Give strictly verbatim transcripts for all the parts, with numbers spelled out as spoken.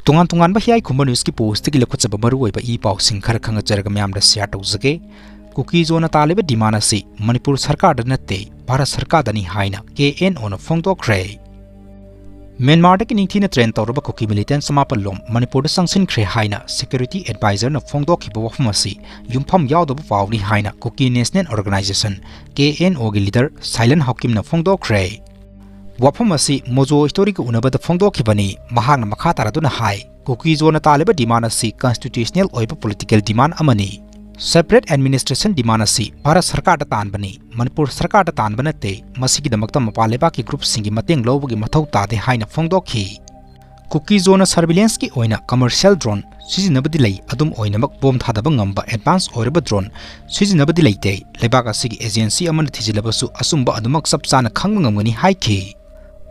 ꯇꯣꯉꯥꯟ ꯇꯣꯉꯥꯟꯕ ꯍꯤꯌꯥꯏ ꯈꯨꯝꯕ ꯅ꯭ꯌꯨꯁꯀꯤ ꯄꯣꯁꯇꯒꯤ ꯂꯧꯈꯠꯆꯕ ꯃꯔꯨꯑꯣꯏꯕ ꯏ ꯄꯥꯎꯁꯤꯡ ꯈꯔ ꯈꯪꯍꯟꯖꯔꯒ ꯃꯌꯥꯝꯗ ꯁꯤꯌꯥꯔ ꯇꯧꯖꯒꯦ꯫ ꯀꯨꯀꯤ ꯖꯣꯅ ꯇꯥꯜꯂꯤꯕ ꯗꯤꯃꯥꯟ ꯑꯁꯤ ꯃꯅꯤꯄꯨꯔ ꯁꯔꯀꯥꯔꯗ ꯅꯠꯇꯦ, ꯚꯥꯔꯠ ꯁꯔꯀꯥꯔꯗꯅꯤ ꯍꯥꯏꯅ ꯀꯦ ꯑꯦꯟ ꯑꯣꯅ ꯐꯣꯡꯗꯣꯛꯈ꯭ꯔꯦ꯫ ꯃ꯭ꯌꯥꯟꯃꯥꯔꯗꯒꯤ ꯅꯤꯡꯊꯤꯅ ꯇ꯭ꯔꯦꯟ ꯇꯧꯔꯕ ꯀꯨꯀꯤ ꯃꯤꯂꯤꯇꯦꯟ ꯆꯃꯥꯄꯜ ꯂꯣꯝ ꯃꯅꯤꯄꯨꯔꯗ ꯆꯪꯁꯤꯟꯈ꯭ꯔꯦ ꯍꯥꯏꯅ ꯁꯦꯀ꯭ꯌꯨꯔꯤꯇꯤ ꯑꯦꯗꯚꯥꯏꯖꯔꯅ ꯐꯣꯡꯗꯣꯛꯈꯤꯕ ꯋꯥꯐꯝ ꯑꯁꯤ ꯌꯨꯝꯐꯝ ꯌꯥꯎꯗꯕ ꯄꯥꯎꯅꯤ ꯍꯥꯏꯅ ꯀꯨꯀꯤ ꯅꯦꯁꯅꯦꯜ ꯑꯣꯔꯒꯅꯥꯏꯖꯦꯁꯟ, ꯀꯦ ꯑꯦꯟ ꯑꯣꯒꯤ ꯂꯤꯗꯔ ꯁꯥꯏꯂꯦꯟ ꯍꯥꯎꯀꯤꯝꯅ ꯐꯣꯡꯗꯣꯛꯈ꯭ꯔꯦ꯫ ꯋꯥꯐꯝ ꯑꯁꯤ ꯃꯣꯖꯣ ꯁ꯭ꯇꯣꯔꯤꯒ ꯎꯅꯕꯗ ꯐꯣꯡꯗꯣꯛꯈꯤꯕꯅꯤ꯫ ꯃꯍꯥꯛꯅ ꯃꯈꯥ ꯇꯥꯔꯗꯨꯅ ꯍꯥꯏ, ꯀꯨꯀꯤ ꯖꯣꯅ ꯇꯥꯜꯂꯤꯕ ꯗꯤꯃꯥꯟ ꯑꯁꯤ ꯀꯟꯁꯇꯤꯇ꯭ꯌꯨꯁꯅꯦꯜ ꯑꯣꯏꯕ ꯄꯣꯂꯤꯇꯤꯀꯦꯜ ꯗꯤꯃꯥꯟ ꯑꯃꯅꯤ꯫ ꯁꯦꯄꯔꯦꯠ ꯑꯦꯗꯃꯤꯅꯤꯁꯇ꯭ꯔꯦꯁꯟ ꯗꯤꯃꯥꯟ ꯑꯁꯤ ꯚꯥꯔꯠ ꯁꯔꯀꯥꯔꯗ ꯇꯥꯟꯕꯅꯤ, ꯃꯅꯤꯄꯨꯔ ꯁꯔꯀꯥꯔꯗ ꯇꯥꯟꯕ ꯅꯠꯇꯦ꯫ ꯃꯁꯤꯒꯤꯗꯃꯛꯇ ꯃꯄꯥꯟ ꯂꯩꯕꯥꯛꯀꯤ ꯒ꯭ꯔꯨꯞꯁꯤꯡꯒꯤ ꯃꯇꯦꯡ ꯂꯧꯕꯒꯤ ꯃꯊꯧ ꯇꯥꯗꯦ ꯍꯥꯏꯅ ꯐꯣꯡꯗꯣꯛꯈꯤ꯫ ꯀꯨꯀꯤ ꯖꯣꯅ ꯁꯔꯚꯤꯂꯦꯟꯁꯀꯤ ꯑꯣꯏꯅ ꯀꯃꯔꯁꯤꯌꯦꯜ ꯗ꯭ꯔꯣꯟ ꯁꯤꯖꯤꯟꯅꯕꯗꯤ ꯂꯩ, ꯑꯗꯨꯝ ꯑꯣꯏꯅꯃꯛ ꯕꯣꯝ ꯊꯥꯗꯕ ꯉꯝꯕ ꯑꯦꯗꯚꯥꯟꯁ ꯑꯣꯏꯔꯕ ꯗ꯭ꯔꯣꯟ ꯁꯤꯖꯤꯟꯅꯕꯗꯤ ꯂꯩꯇꯦ꯫ ꯂꯩꯕꯥꯛ ꯑꯁꯤꯒꯤ ꯑꯦꯖꯦꯟꯁꯤ ꯑꯃꯅ ꯊꯤꯖꯤꯜꯂꯕꯁꯨ ꯑꯆꯨꯝꯕ ꯑꯗꯨꯃꯛ ꯆꯞ ꯆꯥꯅ ꯈꯪꯕ ꯉꯝꯒꯅꯤ ꯍꯥꯏꯈꯤ꯫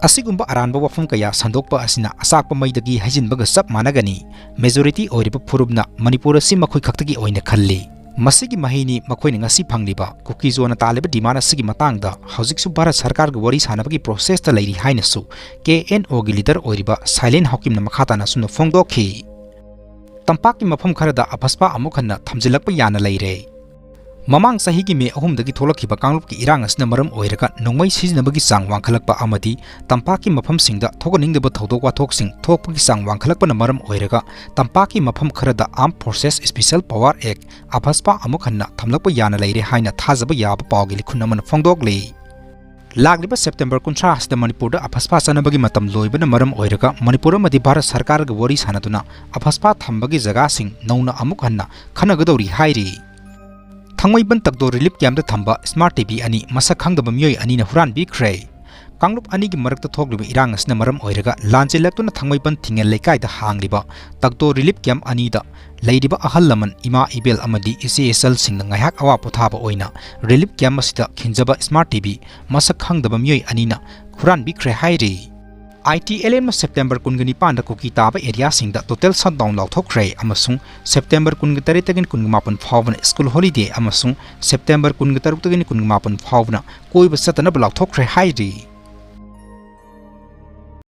ꯑꯁꯤꯒꯨꯝꯕ ꯑꯔꯥꯟꯕ ꯋꯥꯐꯝ ꯀꯌꯥ ꯁꯟꯗꯣꯛꯄ ꯑꯁꯤꯅ ꯑꯆꯥꯛꯄ ꯃꯩꯗꯒꯤ ꯍꯩꯖꯤꯟꯕꯒ ꯆꯞ ꯃꯥꯟꯅꯒꯅꯤ꯫ ꯃꯦꯖꯣꯔꯤꯇꯤ ꯑꯣꯏꯔꯤꯕ ꯐꯨꯔꯨꯞꯅ ꯃꯅꯤꯄꯨꯔ ꯑꯁꯤ ꯃꯈꯣꯏ ꯈꯛꯇꯒꯤ ꯑꯣꯏꯅ ꯈꯜꯂꯤ꯫ ꯃꯁꯤꯒꯤ ꯃꯍꯩꯅꯤ ꯃꯈꯣꯏꯅ ꯉꯁꯤ ꯐꯪꯂꯤꯕ꯫ ꯀꯨꯀꯤ ꯖꯣꯅ ꯇꯥꯜꯂꯤꯕ ꯗꯤꯃꯥꯟ ꯑꯁꯤꯒꯤ ꯃꯇꯥꯡꯗ ꯍꯧꯖꯤꯛꯁꯨ ꯚꯥꯔꯠ ꯁꯔꯀꯥꯔꯒ ꯋꯥꯔꯤ ꯁꯥꯟꯅꯕꯒꯤ ꯄ꯭ꯔꯣꯁꯦꯁꯇ ꯂꯩꯔꯤ ꯍꯥꯏꯅꯁꯨ ꯀꯦ ꯑꯦꯟ ꯑꯣꯒꯤ ꯂꯤꯗꯔ ꯑꯣꯏꯔꯤꯕ ꯁꯥꯏꯂꯦꯟ ꯍꯥꯎꯀꯤꯝꯅ ꯃꯈꯥ ꯇꯥꯅ ꯑꯁꯨꯝꯅ ꯐꯣꯡꯗꯣꯛꯈꯤ꯫ ꯇꯝꯄꯥꯛꯀꯤ ꯃꯐꯝ ꯈꯔꯗ ꯑꯐꯁꯄꯥ ꯑꯃꯨꯛ ꯍꯟꯅ ꯊꯝꯖꯤꯜꯂꯛꯄ ꯌꯥꯅ ꯂꯩꯔꯦ꯫ ꯃꯃꯥꯡ ꯆꯍꯤꯒꯤ ꯃꯦ ꯑꯍꯨꯝꯗꯒꯤ ꯊꯣꯛꯂꯛꯈꯤꯕ ꯀꯥꯡꯂꯨꯞꯀꯤ ꯏꯔꯥꯡ ꯑꯁꯤꯅ ꯃꯔꯝ ꯑꯣꯏꯔꯒ ꯅꯣꯡꯃꯩ ꯁꯤꯖꯤꯟꯅꯕꯒꯤ ꯆꯥꯡ ꯋꯥꯡꯈꯠꯂꯛꯄ ꯑꯃꯗꯤ ꯇꯝꯄꯥꯛꯀꯤ ꯃꯐꯝꯁꯤꯡꯗ ꯊꯣꯛꯍꯟꯅꯤꯡꯗꯕ ꯊꯧꯗꯣꯛ ꯋꯥꯊꯣꯛꯁꯤꯡ ꯊꯣꯛꯄꯒꯤ ꯆꯥꯡ ꯋꯥꯡꯈꯠꯂꯛꯄꯅ ꯃꯔꯝ ꯑꯣꯏꯔꯒ ꯇꯝꯄꯥꯛꯀꯤ ꯃꯐꯝ ꯈꯔꯗ Armed Forces Special Power Act, ꯑꯐꯁꯄꯥ ꯑꯃꯨꯛ ꯍꯟꯅ ꯊꯝꯂꯛꯄ ꯌꯥꯅ ꯂꯩꯔꯦ ꯍꯥꯏꯅ ꯊꯥꯖꯕ ꯌꯥꯕ ꯄꯥꯎꯒꯤ ꯂꯤꯈꯨꯟ ꯑꯃꯅ ꯐꯣꯡꯗꯣꯛꯂꯤ꯫ ꯂꯥꯛꯂꯤꯕ ꯁꯦꯞꯇꯦꯝꯕꯔ ꯀꯨꯟꯊ꯭ꯔꯥ ꯑꯁꯤꯗ ꯃꯅꯤꯄꯨꯔꯗ ꯑꯐꯁꯄꯥ ꯆꯠꯅꯕꯒꯤ ꯃꯇꯝ ꯂꯣꯏꯕꯅ ꯃꯔꯝ ꯑꯣꯏꯔꯒ ꯃꯅꯤꯄꯨꯔ ꯑꯃꯗꯤ ꯚꯥꯔꯠ ꯁꯔꯀꯥꯔꯒ ꯋꯥꯔꯤ ꯁꯥꯟꯅꯗꯨꯅ ꯑꯐꯁꯄꯥ ꯊꯝꯕꯒꯤ ꯖꯒꯥꯁꯤꯡ ꯅꯧꯅ ꯑꯃꯨꯛ ꯍꯟꯅ ꯈꯟꯅꯒꯗꯧꯔꯤ ꯍꯥꯏꯔꯤ꯫ ꯊꯥꯡꯃꯩꯕꯟ ꯇꯛꯗꯣ ꯔꯤꯂꯤꯐ ꯀꯦꯝꯞꯇ ꯊꯝꯕ ꯁ꯭ꯃꯥꯔꯠ ꯇꯤ ꯚꯤ ꯑꯅꯤ ꯃꯁꯛ ꯈꯪꯗꯕ ꯃꯤꯑꯣꯏ ꯑꯅꯤꯅ ꯍꯨꯔꯥꯟꯕꯤꯈ꯭ꯔꯦ꯫ ꯀꯥꯡꯂꯨꯞ ꯑꯅꯤꯒꯤ ꯃꯔꯛꯇ ꯊꯣꯛꯂꯤꯕ ꯏꯔꯥꯡ ꯑꯁꯤꯅ ꯃꯔꯝ ꯑꯣꯏꯔꯒ ꯂꯥꯟꯖꯦꯜꯂꯛꯇꯨꯅ ꯊꯥꯡꯃꯩꯕꯟ ꯊꯤꯡꯉꯦꯜ ꯂꯩꯀꯥꯏꯗ ꯍꯥꯡꯂꯤꯕ ꯇꯛꯗꯣ ꯔꯤꯂꯤꯐ ꯀꯦꯝꯞ ꯑꯅꯤꯗ ꯂꯩꯔꯤꯕ ꯑꯍꯜ ꯂꯃꯟ, ꯏꯃꯥ ꯏꯕꯦꯜ ꯑꯃꯗꯤ ꯏꯆꯦ ꯏꯆꯜꯁꯤꯡꯅ ꯉꯥꯏꯍꯥꯛ ꯑꯋꯥ ꯄꯣꯊꯥꯕ ꯑꯣꯏꯅ ꯔꯤꯂꯤꯐ ꯀꯦꯝꯞ ꯑꯁꯤꯗ ꯈꯤꯟꯖꯕ ꯁ꯭ꯃꯥꯔꯠ ꯇꯤ ꯚꯤ ꯃꯁꯛ ꯈꯪꯗꯕ ꯃꯤꯑꯣꯏ ꯑꯅꯤꯅ ꯍꯨꯔꯥꯟꯕꯤꯈ꯭ꯔꯦ ꯍꯥꯏꯔꯤ꯫ ꯑꯥꯏ ꯇꯤ ꯑꯦꯜ ꯑꯦꯝꯅ ꯁꯦꯞꯇꯦꯝꯕꯔ ꯀꯨꯟꯒ ꯅꯤꯄꯥꯟꯗ ꯀꯨꯀꯤ ꯇꯥꯕ ꯑꯦꯔꯤꯌꯥꯁꯤꯡꯗ ꯇꯣꯇꯦꯜ ꯁꯠꯗꯥꯎꯟ ꯂꯥꯎꯊꯣꯛꯈ꯭ꯔꯦ ꯑꯃꯁꯨꯡ ꯁꯦꯞꯇꯦꯝꯕꯔ ꯀꯨꯟꯒ ꯇꯔꯦꯠꯇꯒꯤꯅ ꯀꯨꯟꯒ ꯃꯥꯄꯟ ꯐꯥꯎꯕꯅ ꯁ꯭ꯀꯨꯜ ꯍꯣꯂꯤꯗꯦ ꯑꯃꯁꯨꯡ ꯁꯦꯞꯇꯦꯝꯕꯔ ꯀꯨꯟꯒ ꯇꯔꯨꯛꯇꯒꯤꯅ ꯀꯨꯟꯒ ꯃꯥꯄꯟ ꯐꯥꯎꯕꯅ ꯀꯣꯏꯕ ꯆꯠꯇꯅꯕ ꯂꯥꯎꯊꯣꯛꯈ꯭ꯔꯦ ꯍꯥꯏꯔꯤ꯫